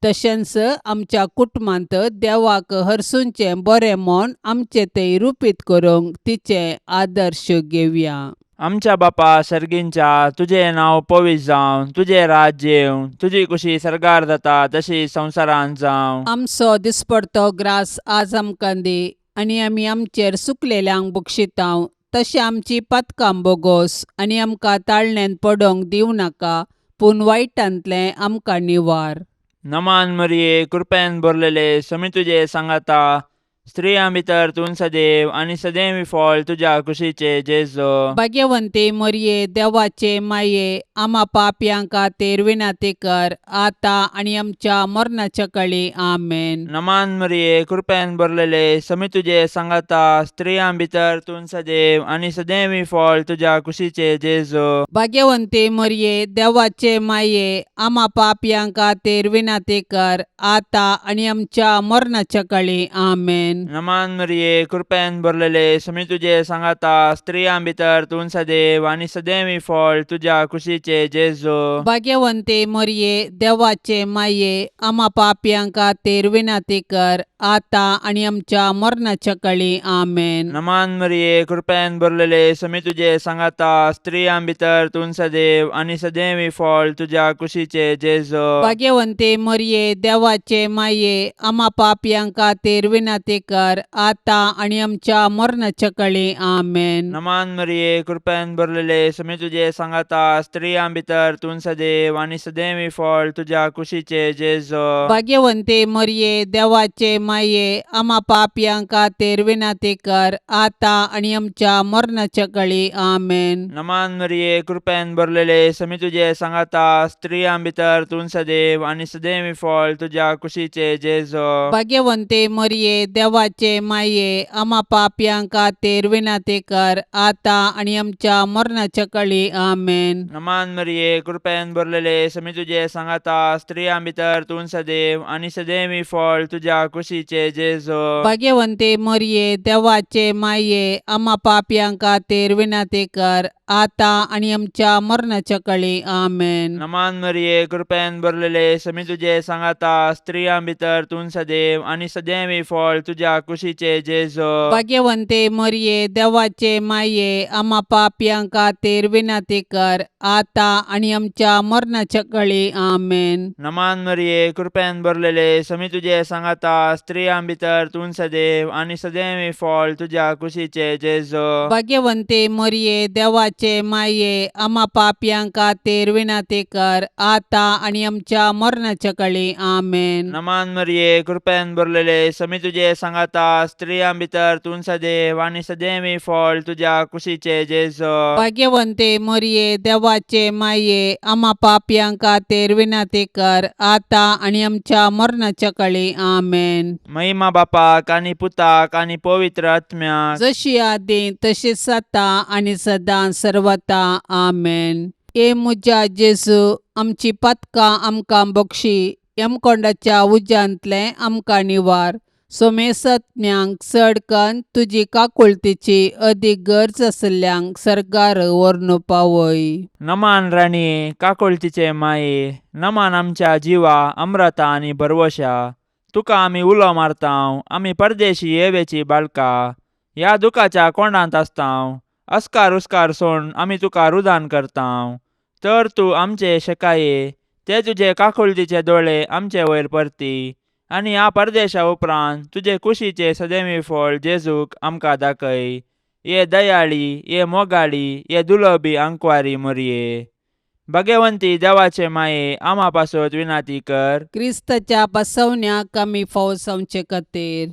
तशेंच आमच्या कुटुंबांत देवाक हरसूंचें बरें म्हूण आमचें तें रुपीत करूंक तिचें आदर्श घेवया. आमच्या बापा सर्गींच्या, तुजें नांव पवित्र जावं, तुजें राज्य येवं, तुजी कुशी सर्गार जाता तशी संवसारांत जावं. आमचो दिसपडतो ग्रास आज आमकां दी आनी आमी आमचेर सुकलेल्यांक बक्षितांव तशें आमची पातकां बोगोस आनी आमकां ताळण्यांत पडोवंक दिवं नाका, पूण वायटांतलें आमकां निवार. नमान मरिये, कृपेन भरलेले, समी तुजे सांगाता, स्त्रियां भितर तूं सदैव आनी सदैव फळ तुज्या कुशीचे जेजो. भाग्यवंती मोरये, देवाचे माये, आमा पापयां खातीर विनंती कर, आतां आनी आमच्या मरणाच्या कळी. आमेन. नमान मरिये, कृपेन भरलेले, समी तुजे सांगाता, स्त्रियां भितर तूं सदैव आनी सदैव फळ तुज्या कुशीचे जेजो. भाग्यवंती मोरये, देवाचे माये, आमा पापयां खातीर विनंती कर, आतां आनी आमच्या मरणाच्या कळी. आमेन. नमान मरिये, कृपेन भरलेले, समी तुजे सांगाता, स्त्रियां भितर तूं सदैव आनी सदैव फळ तुज्या कुशीचे जेजो. भाग्यवंती मोरये, देवाचे माये, आमा पापयां खातीर विनंती कर, आतां आनी आमच्या मरणाच्या कळी. आमेन. नमान मरिये, कृपेन भरलेले, समी तुजे सांगाता, स्त्रियां भितर तूं सदैव आनी सदैव फळ तुज्या कुशीचे जेजो. भाग्यवंती मोरये, देवाचे माये, आमा पापयां खातीर विनंती कर, आतां आनी आमच्या मरणाच्या कळी. आमेन. नमान मरिये, कृपेन भरलेले, समी तुजे सांगाता, स्त्रियां भितर तूं सदैव आनी सदैव फळ तुज्या कुशीचे जेजो. भाग्यवंती मोरये, देवाचे माये, आमा पापयां खातीर विनंती कर, आतां आनी आमच्या मरणाच्या कळी. आमेन. नमान मरिये, कृपेन भरलेले, समी तुजे सांगाता, स्त्रियां भितर तूं सदैव आनी सदैव फळ तुज्या कुशीचे जेजो. भाग्यवंती मोरये, देवाचे माये, आमा पापयां खातीर विनंती कर, आतां आनी आमच्या मरणाच्या कळी. आमेन. नमान मरिये, कृपेन भरलेले, समी तुजे सांगाता, स्त्रियां भितर तूं सदैव आनी सदैव फळ तुज्या कुशीचे जेजो. भाग्यवंती मोरये, देवाचे माये, आमा पापयां खातीर विनंती कर, आतां आनी आमच्या मरणाच्या कळी. आमेन. नमान मरिये, कृपेन भरलेले, समी तुजे सांगाता, स्त्रियां भितर तूं सदैव आनी सदैवी फळ तुज्या कुशीचे जेजो. भाग्यवंते मरिये, देवाचे माये, आमा पापयां खातीर विनंती कर, आतां आनी आमच्या मरणाच्या कळी. आमेन. नमान मरिये, कृपेन भरलेले, समी तुजे सांगाता, स्त्रियां भितर तूं सदैव आनी सदैवी फळ तुज्या कुशीचे जेजो. भाग्यवंते मरिये, देवाचे माये, आमा पापयां खातीर विनंती कर, आतां आनी आमच्या मरणाच्या कळी. आमेन. नमान मरिये, कृपेन भरलेले, समी तुजे सांगाता, स्त्रियां भितर तूं सदैव आनी सदैवी फळ तुज्या कुशीचे जेजो. भाग्यवंते मरिये, देवाचे माये, आमा पापयां खातीर विनंती कर, आतां आनी आमच्या मरणाच्या कळी. आमेन. महिमा बापाक आनी पुताक आनी पवित्र आत्म्याक. जशी आदी तशीच आतां आनी सदां सर्वता. आमेन. ए म्हज्या जेजू, आमची पातकां आमकां बक्षी, यमकोंडाच्या उज्यांतलें आमकां निवार, सोमेसज्ञांक चड कन्न तुजी काकुळतीची अदीक गरज आशिल्ल्यांक सर्गार व्हरून पावय. नमान राणये, काकुळतीचे माये, नमान आमच्या जिवा अम्रता आनी भरवशा, तुका आमी उलो मारतांव, आमी परदेशी येवेची बाळका, ह्या दुखाच्या कोंडांत आसतांव, अस्कार उस्कार सोड आमी तुका रुदान करतांव, तर तूं आमचे शेकाये ते तुजे काकुळतीचे दोळे आमचे वयर परती आनी ह्या परदेशा उपरांत तुजे कुशीचे सदैवी फळ जेजूक आमकां दाखय. ये दयाळी, ये मोगाळी, ये दुलबी आंकवारी मोरये, भगवंती देवाचे माये, आमा पासत विनाती कर. क्रिस्ताच्या बसवण्याक आमी फावो जावचे खातीर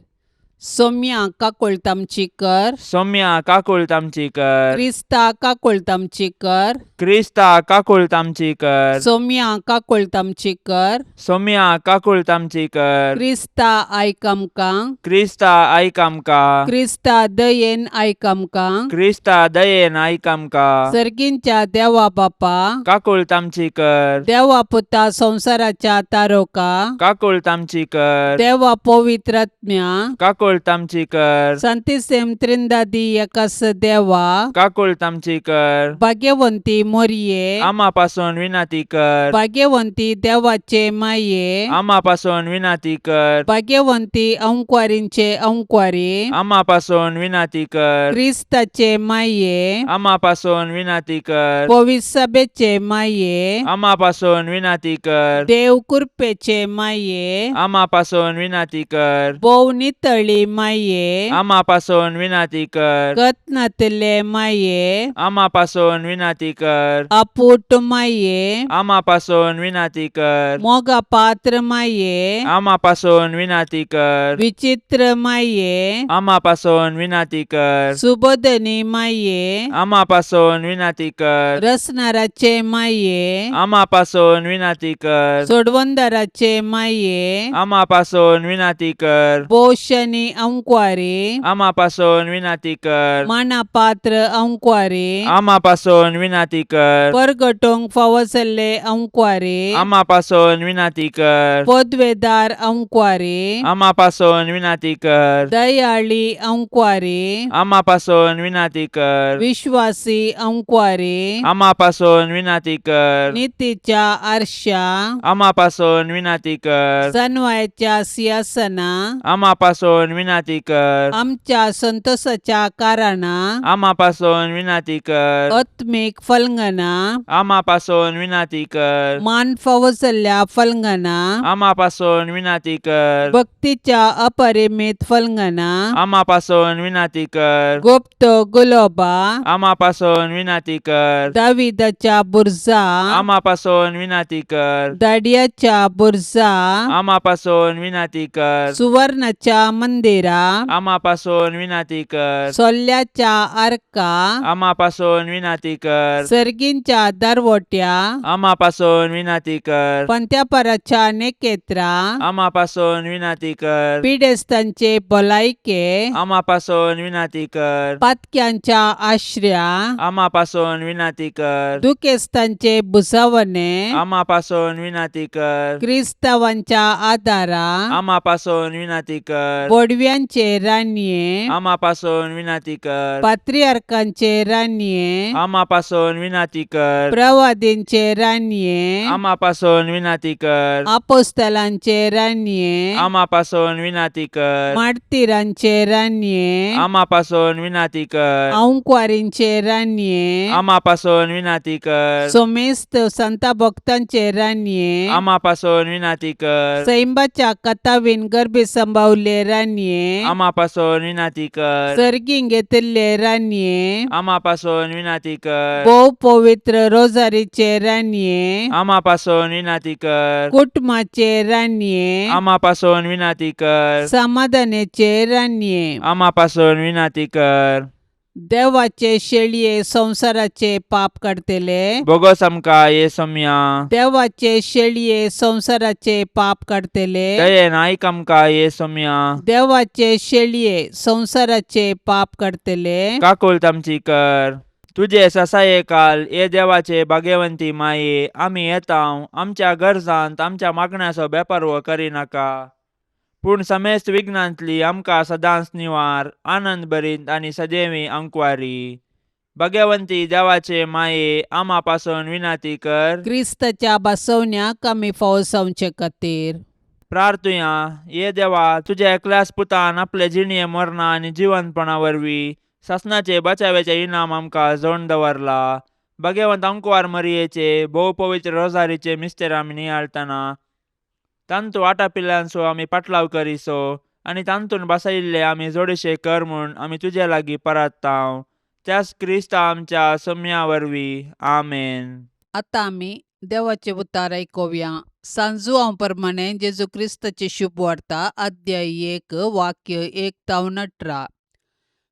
सोम्या काकुळट आमची कर. सौम्या काकुळट आमची कर. क्रिस्ता काकुळट आमची कर. क्रिस्ता काकुळट आमची कर. सोम्या काकुळट आमची कर. सौम्या काकुळट आमची कर. क्रिस्ता आयक आमकां. क्रिस्ता आयक आमकां. क्रिस्ता दयेन आयक आमकां. क्रिस्ता दयेन आयक आमकां. सर्गींच्या देवा बापा, काकुळट आमची कर. देवा पुता संवसाराच्या तारोका, काकुळट आमची कर. देवा पवित्रात्म्या, काकुळट आमची कर. संतिसेम त्रिंदादी एकास देवा, काकुळट आमची कर. भाग्यवंती मोरये, आमा पासून विनंती कर. भाग्यवंती देवाचे माये, आमा पासून विनंती कर. भाग्यवंती अंकवारींचे अंकवारी, आमा पासून विनंती कर. क्रिस्ताचे माये, आमा पासून विनंती कर. पविसभेचे माये, आमा पासून विनंती कर. देव कृपेचे माये, आमा पासून विनंती कर. भोव नितळी माये, आमा पासून विनंती कर. कत्नातले माये, आमा पासून विनंती कर. अपूट माये, आमा पासून विनंती कर. मोगा पात्र माये, आमा पासून विनंती कर. विचित्र माये, आमा पासून विनंती कर. सुबोधनी माये, आमा पासून विनंती कर. रसनाराचे माये, आमा पासून विनंती कर. सोडवंदाराचे माये, आमा पासून विनंती कर. पोशणी अंकवारी, आमा पासून विनंती कर. मानापात्र अंकवारी, आमा पासून विनंती कर. परगटोंक फावो जाल्ले अंकवारी, आमा पासून विनंती कर. पदवेदार अंकवारी, आमा पासून विनंती कर. दयाळी अंकवारी, आमा पासून विनंती कर. विश्वासी अंकवारी, आमा पासून विनंती कर. नितीच्या आरशा, आमा पासून विनंती कर. सनवायाच्या सिंहासना, आमा पासून विनंती कर. आमच्या संतोषाच्या कारणा, आमा पासून विनंती कर. आत्मीक फलंगना, आमा पासून विनंती कर. मान फावो जाल्ल्या फलंगना, आमा पासून विनंती कर. भक्तीच्या अपरिमित फलंगना, आमा पासून विनंती कर. गुप्त गुलोबा, आमा पासून विनंती कर. दाविदाच्या बुर्जा, आमा पासून विनंती कर. दाडियाच्या बुर्जा, आमा पासून विनंती कर. सुवर्णाच्या मंदिरा, आमा पासून विनंती कर. सोल्ल्याच्या आर्का, आमा पासून विनंती कर. सर्गींच्या दरवट्या, आमा पासून विनंती कर. पंत्यापराच्या नेकेत्रा, आमा पासून विनंती कर. पिडेस्तांचे भलायके, आमा पासून विनंती कर. पातक्यांच्या आश्र्या, आमा पासून विनंती कर. दुखेस्तांचे भुजावणे, आमा पासून विनंती कर. क्रिस्तावांच्या आदारा, आमा पासून विनंती कर. बोडव्या बडव्यांचे रानये, आमा पासून विनाती कर. पात्रियार्कांचे रानये, आमा पासून विनाती कर. प्रवादींचे रानये, आमा पासून विनाती कर. आपोस्तलांचे रानये, आमा पासून विनाती कर. मार्तिरांचे रानये, आमा पासून विनाती कर. आंकवारींचे रानये, आमा पासून विनाती कर. सोमेस्त संता भक्तांचे रानये, आमा पासून विनाती कर. सैंबाच्या कथावीन गर्भी संभावले रानये, आमा पासून विनाती कर. सर्गीं घेतिल्ले रानये, आमा पासून विनाती कर. भोव पवित्र रोजारीचे रानये, आमा पासून विनाती कर. कुटुंबाचे रानये, आमा पासून विनाती कर. समाधानाचे रानये, आमा पासून विनाती कर. देवाचे शेळये संवसाराचे पाप काडतले, बोगोस आमकां ये सोम्या. देवाचे शेळये संवसाराचे पाप काडतले, दयेन आयक आमकां ये सोम्या. देवाचे शेळये संवसाराचे पाप काडतले, काकुळट आमची कर. तुजे ससाये काल ये देवाचे भाग्यवंती माये, आमी येता आमच्या गरजांत आमच्या मागण्याचो बेपारवो करिनाका, पूण समेस्त विघ्नांतली आमकां सदांच निवार, आनंद भरीत आनी सदैवी अंकवारी. भाग्यवंती देवाचे माये, आमा पासून विनाती कर. क्रिस्ताच्या बसवण्याक आमी फावो जावचे खातीर. प्रार्थुया. ये देवा, तुज्या एकल्याच पुतान आपले जिणये मरणा आनी जिवंतपणा वरवीं सासणाचे बचाव्याचे इनाम आमकां जोडून दवरला. भाग्यवंत अंकवार मरियेचे भोव पवित्र रोजारीचे मिस्तेर आमी नियाळतना तांतू आटापिल्ल्यांचो आमी पाटलाव करिसो आनी तांतून बसयिल्ले आमी जोडीशे कर म्हूण आमी तुजे लागीं परात्तांव, त्याच क्रिस्ता आमच्या सम्या वरवीं. आमेन. आतां आमी देवाचे उतार आयकुया. सांजुआंव प्रमाणे जेजू क्रिस्ताची शुभवार्ता, अध्याय 1 वाक्य 1 तावन 18.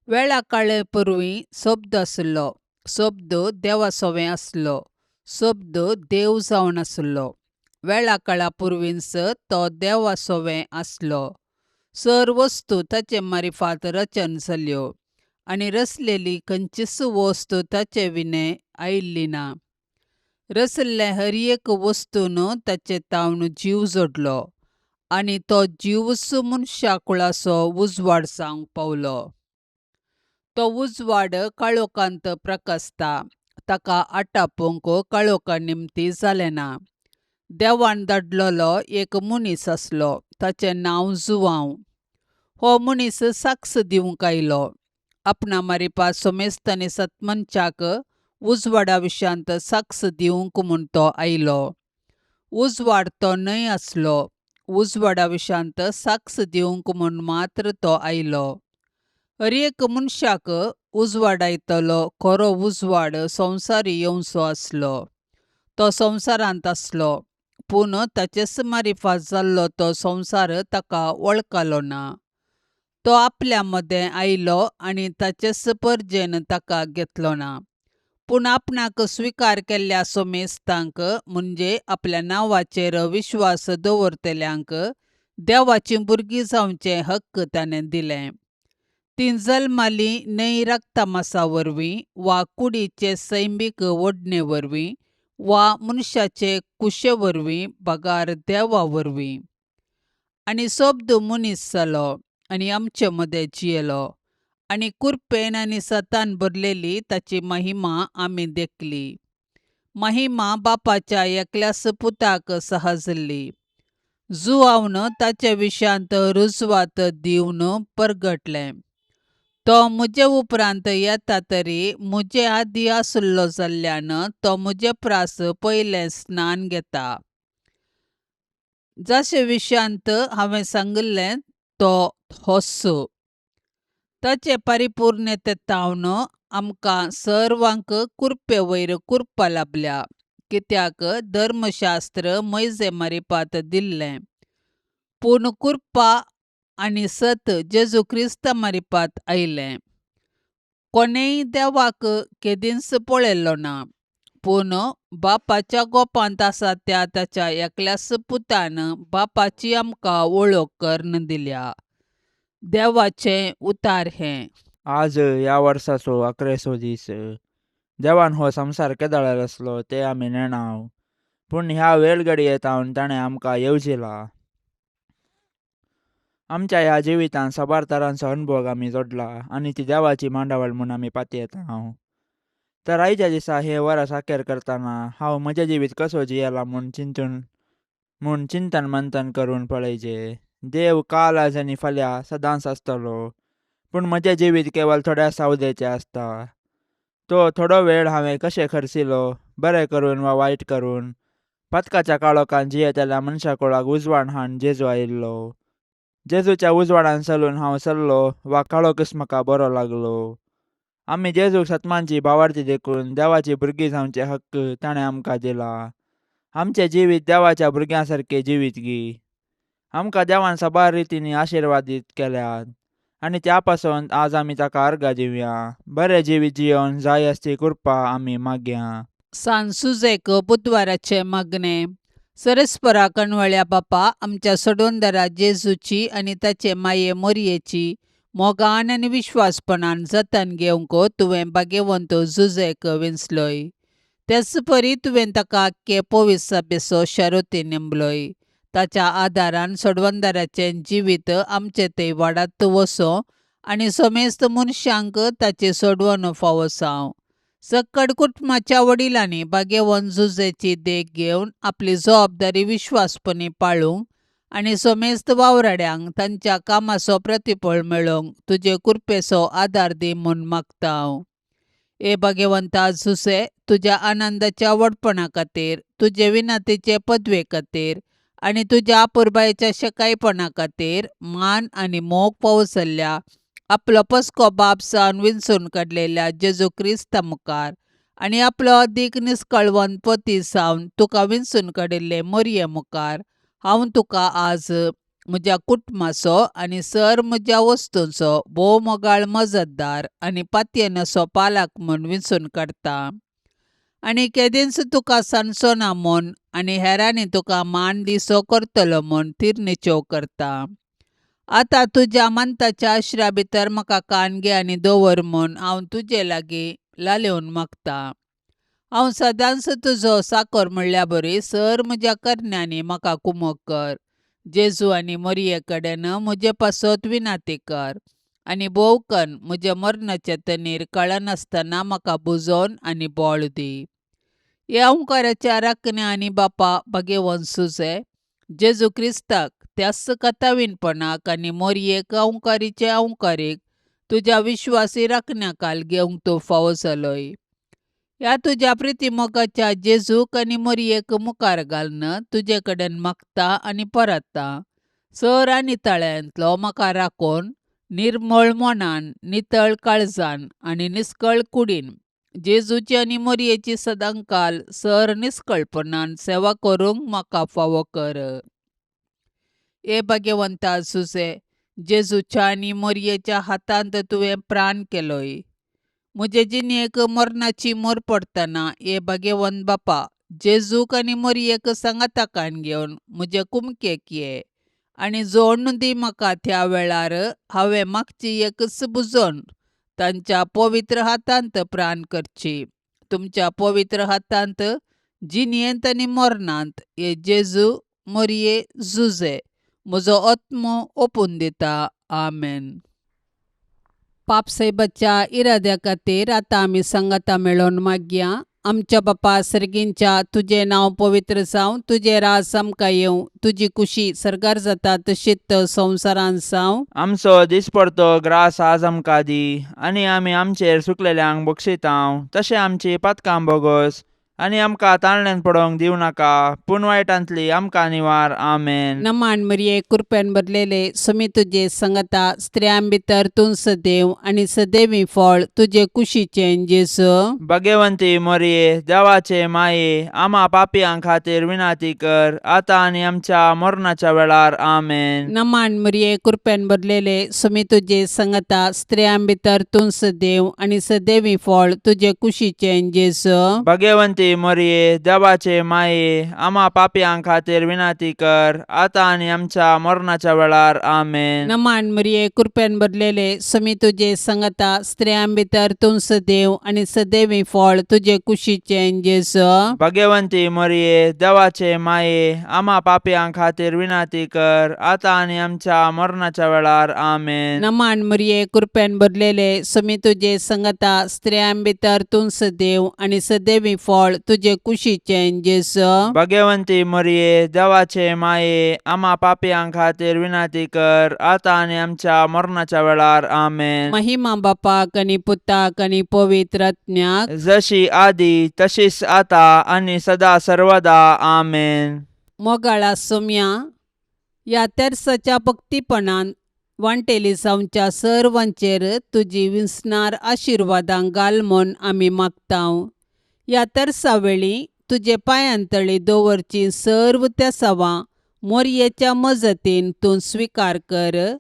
वेळा काळे पूर्वी शब्द आसलो, शब्द देवा सोवें आसलो, शब्द देव जावन आसलो. वेळा काळा पुर्वींच तो देवा सोवें आसलो. सर वस्तू ताचे मारिफात रचन जाल्यो आनी रचलेली खंयचीच वस्तू ताचे विणे आयिल्ली ना. रचल्ले हर एक वस्तून ताचे तावन जीव जोडलो आनी तो जीवच मनशा कुळाचो उजवाड जावंक पावलो. तो उजवाड काळोखांत प्रकाशता, ताका आटापूंक काळोखा निमती जालें ना. देवान धाडलेलो एक मनीस आसलो, ताचें नांव जुवांव. हो मनीस साक्ष दिवंक आयलो. आपणा मारिपा सोमेस्त आनी सतमनच्याक उजवाडा विशयांत साक्ष दिवंक म्हूण तो आयलो. उजवाड तो न्हय आसलो, उजवाडा विशयांत साक्ष दिवंक म्हूण मात्र तो आयलो. हर एक मनशाक उजवाडायतलो खरो उजवाड संवसारी येवचो आसलो. तो संवसारांत आसलो, पूण ताचेच मारिफात जाल्लो तो संवसार ताका वळखलो ना. तो आपल्या मदें आयलो आनी ताचेच परजेन ताका घेतलो ना. पूण आपणाक स्विकार केल्ल्या सोमेस्तांक, म्हणजे आपल्या नांवाचेर विश्वास दवरतल्यांक, देवाचीं भुरगीं जावचें हक्क ताणें दिलें. तीं जल्मालीं न्हय रक्तमासा वरवीं वा कुडीचे सैमीक ओडणे वरवीं वा मनशाचे कुशे वरवीं, बगार देवा वरवीं. आनी शब्द मनीस जालो आनी आमचे मदें जियेलो आनी कुरपेन आनी सतान भरलेली ताची महिमा आमी देखली. महिमा बापाच्या एकल्याच पुताक सहजल्ली. जुआवन ताचे विशयांत रुजवात दिवन परगटलें. तो म्हजे उपरांत येता तरी म्हजे आदीं आसलो जाल्ल्यान तो म्हजे प्रास पयलें स्नान घेता. जाचे विशयांत हांवें सांगिल्लें तो होच. ताचे परिपूर्णते तावन आमकां सर्वांक कुरपे वयर कुरपा लाबल्या, कित्याक धर्मशास्त्र मैजे मारिपात दिल्लें, पूण कुरपा आनी सत जेजू क्रिस्ता मारिपात आयलें. कोणेय देवाक केदींच पळयलो ना, पूण बापाच्या गोपांत आसा त्या ताच्या एकल्याच पुतान बापाची आमकां वळख करून दिल्या. देवाचें उतार हें. आज ह्या वर्साचो अकरेसो दीस. देवान हो संवसार केदळार आसलो तें आमी नेणाव, पूण ह्या वेळ घडये तावन ताणें आमकां येवजिला. आमच्या ह्या जिवितांत साबार तरांचो अणभोग आमी जोडला आनी ती देवाची मांडावळ म्हूण आमी पातयेता हांव. तर आयच्या दिसा हें वरस अखेर करतना हांव म्हजें जिवीत कसो जियेला म्हूण चिंतून म्हूण चिंतन मंथन करून पळयचें. देव काल, आज आनी फाल्यां सदांच आसतलो, पूण म्हजें जिवीत केवल थोड्या सावदेचें आसता. तो थोडो वेळ हांवें कशें खर्चिलो, बरें करून वा वायट करून. पातकाच्या काळोखान जियेतल्या मनशा कुळाक उजवाड हाण जेजू आयिल्लो. जेजूच्या उजवाडान चलून हांव चल्लो वा काळोखच म्हाका बरो लागलो. आमी जेजूक सतमानची भावार्थी देखून देवाची भुरगीं जावचे हक्क ताणें आमकां दिला. आमचें जिवीत देवाच्या भुरग्यां सारकें जिवीत गी. आमकां देवान साबार रितींनी आशिर्वादीत केल्यात आनी त्या पासून आज आमी ताका अर्गां दिवया. बरें जिवीत जियोवन जाय आसची कृपा आमी मागया. सान सुजेक बुधवाराचें मागणें. सरस्परा कणवळ्या बापा, आमच्या सोडवणदारा जेजूची आनी ताचे माये मोरयेची मोगान आनी विश्वासपणान जतन घेवंक तुवें भाग्यवंत जुजेक विंचलोय. तेच परी तुवें ताका आख्खे पवित्र सभेचो शरुती नेमलोय. ताच्या आदारान सोडवणदाराचें जिवीत आमचे थंय वाडात वचों आनी समेस्त मनशांक ताची सोडवण फावो जावं. सक्कड कुटुंबाच्या वडिलांनी भाग्यवंत जुजेची देख घेवन आपली जबाबदारी विश्वासपणी पाळूंक आनी समेस्त वावराड्यांक तांच्या कामाचो प्रतिफळ मेळोवंक तुजे कृपेचो आदार दी म्हूण मागता हांव. हे भाग्यवंता जुसे, तुज्या आनंदाच्या व्हडपणा खातीर, तुजे विनंतीचे पदवे खातीर आनी तुज्या अपुरबायेच्या शेकायपणा खातीर मान आनी मोग फावो जाल्ल्या आपलो पसको बाप जावन विंचून काडलेल्या जेजू क्रिस्ता मुखार आनी आपलो अदीक निस्कळवंत पती जावन तुका विंचून काडिल्ले मोरये मुखार हांव तुका आज म्हज्या कुटुंबाचो आनी सर म्हज्या वस्तूंचो भोव मोगाळ मजतदार आनी पातयेनाचो पालक म्हूण विंचून काडटा आनी केदींच तुका सांडचो ना म्हूण आनी हेरांनी तुका मान दिसो करतलो म्हूण थिरनिचेव करता. आतां तुज्या मंताच्या आश्र्या भितर म्हाका कान घे आनी दवर म्हूण हांव तुजे लागीं लालेवन मागता. हांव सदांच तुजो साकर म्हणल्या बरी सर म्हज्या करण्यांनी म्हाका कुमक कर. जेजू आनी मोरये कडेन म्हजे पासत विनंती कर आनी भोवकन म्हज्या मरणाचे तनीर कळनासतना म्हाका बुजोवन आनी बळ दी. ह्या ओंकाराच्या राखण्या आनी बापा भाग्यवंत सुजे जेजू क्रिस्ताक त्याच कथावीनपणाक आनी मोरयेक ओंकारीचे ओंकारीक तुज्या विश्वासी राखण्याकाल घेवंक तूं फावो जालोय. ह्या तुज्या प्रितीमोगाच्या जेजूक आनी मोरयेक मुखार घालून तुजे कडेन मागता आनी परतता. सर आनी तळ्यांतलो म्हाका राखून निर्मळ मनान, नितळ काळजान आनी निस्कळ कुडीन जेजूची आनी मोरयेची सदांकाल सर निस्कळपणान सेवा करूंक म्हाका फावो कर. हे भाग्यवंता सुसे, जेजूच्या आनी मोरयेच्या हातांत तुवें प्राण केलोय. म्हजे जिणेक मरणाची मोर पडटना हे भाग्यवंत बापा, जेजूक आनी मोरयेक सांगाताकान घेवन म्हजे कुमकेक ये आनी जोडून दी म्हाका. त्या वेळार हांवें मागची एकच बुजोवन तांच्या पवित्र हातांत प्राण करची. तुमच्या पवित्र हातांत जिणेंत आनी मरणांत हे जेजू, मोरये, जुजे म्हजो आत्मो ओपून दिता. आमेन. पापसाहेबाच्या इराद्या खातीर आतां आमी सांगाता मेळोवन मागया. आमच्या बापा सर्गींच्या, तुजें नांव पवित्र जावं, तुजें राज आमकां येवं, तुजी कुशी सर्गार जाता तशीच संवसारांत जावं. आमचो दिसपडतो ग्रास आज आमकां दी आनी आमी आमचेर सुकलेल्यांक बक्षितांव तशें आमची पातकां बोगोस आनी आमकां ताळण्यान पडोवंक दिवं नाका, पूण वायटांतली आमकां निवार. आमेन. नमान मरिये, कृपेन भरलेले, समी तुजे संगता, स्त्रियां भितर तूं सदैव आनी सदैवी फळ तुजे कुशीचें जेजू. भाग्यवंती मोरये, देवाचे माये, आमा पापयां खातीर विनंती कर आतां आनी आमच्या मरणाच्या वेळार. आमेन. नमान मरिये, कृपेन भरलेले, समी तुजे संगता, स्त्रियां भितर तूं सदैव आनी सदैवी फळ तुजे कुशीचें जेजू. भाग्यवंती भगेवंती मरिये देवाचे माये आमा पापयां खातीर विनंती कर आतां आनी आमच्या मरणाच्या वेळार. आमेन. नमान मरिये, कृपेन भरलेले, समी तुजे संगता, स्त्रियां भितर तूं सदैव आनी सदैवी फळ तुजे कुशीचें जेजू. भगवंती मरिये देवाचे माये आमा पापयां खातीर विनंती कर आतां आनी आमच्या मरणाच्या वेळार. आमेन. नमान मरिये, कृपेन भरलेले, समी तुजे संगता, स्त्रियां भितर तूं सदैव आनी सदैवी फळ तुजे कुशीचें जेजू. भगवंती मरिये देवाचे माये आमा पापयां खातीर विनंती कर आतां आनी आमच्या मरणाच्या वेळार. आमेन. महिमा बापाक आनी पुताक आनी पवित्र आत्म्याक. जशी आदी तशीच आता आनी सदा सर्वदा. आमेन. मोगाळा सोम्या, ह्या तेर्साच्या भक्तीपणान वांटेली जावच्या सर्वांचेर तुजी विसणार आशिर्वादां घाल म्हूण आमी मागतांव. ह्या तेर्सा वेळी तुजे पांयांतळी दवरची सर्व तेसावां मोरयेच्या मजतीन तूं स्विकार कर.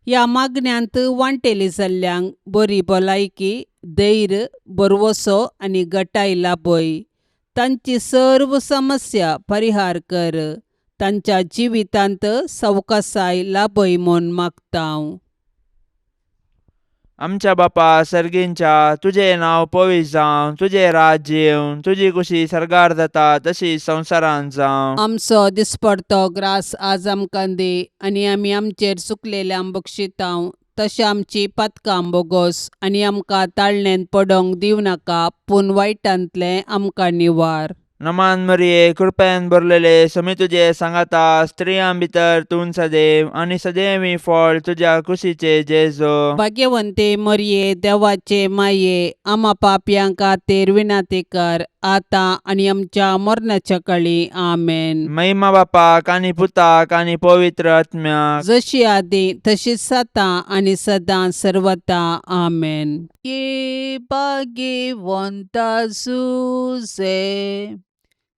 ह्या मागण्यांत वांटेली जाल्ल्यांक बरी भलायकी, धैर्य, भरवसो आनी गटाय लाभय. तांची सर्व समस्या परिहार कर. तांच्या जिवितांत सवकासाय लाभय म्हूण मागतांव. आमच्या बापा सर्गींच्या, तुजें नांव पवित्र जावं, तुजें राज्य येवं, तुजी कुशी सर्गार जाता तशी संवसारांत जावं. आमचो दिसपडतो ग्रास आज आमकां दी आनी आमी आमचेर चुकलेल्यांक बक्षितांव तशें आमची पातकां बोगोस आनी आमकां ताळणेंत पडोंक दिवं नाका, पूण वायटांतलें आमकां निवार. नमान मरिये, कृपेन भरलेले, समी तुजे सांगाता, स्त्रियां भितर तूं सदैव आनी सदैवी फळ तुज्या कुशीचे जेजो. भाग्यवंते मरिये, देवाचे माये, आमा पापयां खातीर विनंती कर आतां आनी आमच्या मरणाच्या कळी. आमेन. महिमा बापाक आनी पुताक आनी पवित्र आत्म्याक. जशी आदी तशीच आतां आनी सदां सर्वता. आमेन. ये भाग्यवंता जुजे,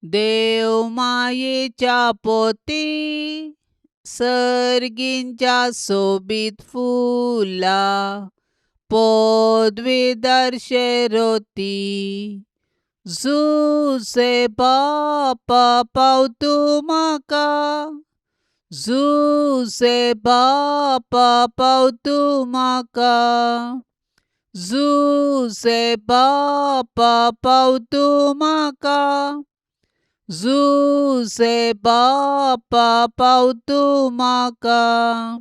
देव मायेच्या पोती, सर्गींच्या सोबीत फुला पदवीदार शेरोती. जुजे बापा पावतू म्हाका, जुजे बापा पावतू म्हाका, जुजे बापा पावतू म्हाका, जुजे बापा पावतू म्हाका.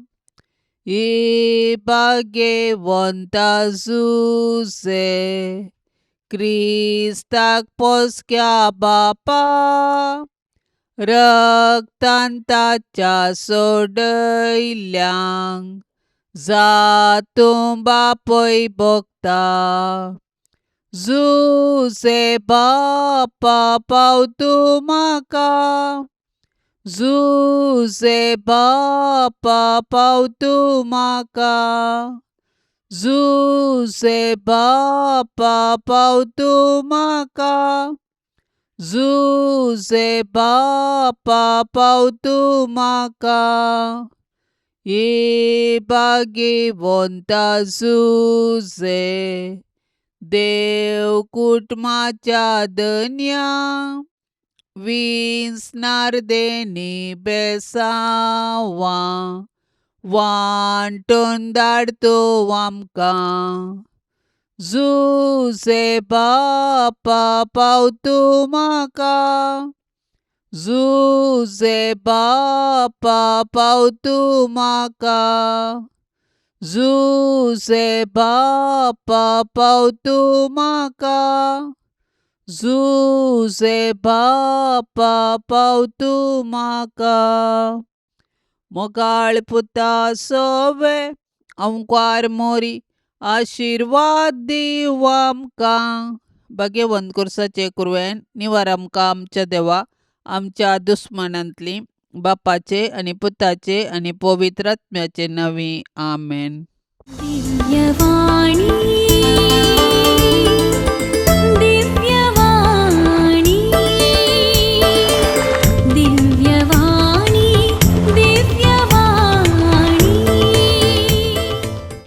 ही भाग्यवंता जुजे, क्रिस्ताक पोसक्या बापा, रक्तान ताच्या सोडयल्ल्यांक जातूं बापय भोगता. जुजे बापा पावतू म्हाका, जुजे बापा पावतू म्हाका, जुजे बापा पावतू म्हाका, जुजे बापा पावतू म्हाका. ही भाग्यवंता जुजे, देव कुटुंबाच्या धन्या, विंचणार देणी बेसांवां वांटून धाड तूं आमकां. जुजे बापा पावतू म्हाका, जुजे बापा पावतू म्हाका, जुजे बापा पावतू म्हाका, जुजे बापा पावतू म्हाका. मोगाळ पुता सोवे अंकार मोरी, आशिर्वाद दिव आमकां. भाग्यवंत कुर्साचे कुरवेन निवार आमकां आमच्या देवा आमच्या दुस्मानांतली, बापाचे आनी पुताचे आनी पवित्र आत्म्याचे नांवी. आमेन. दिव्यवाणी.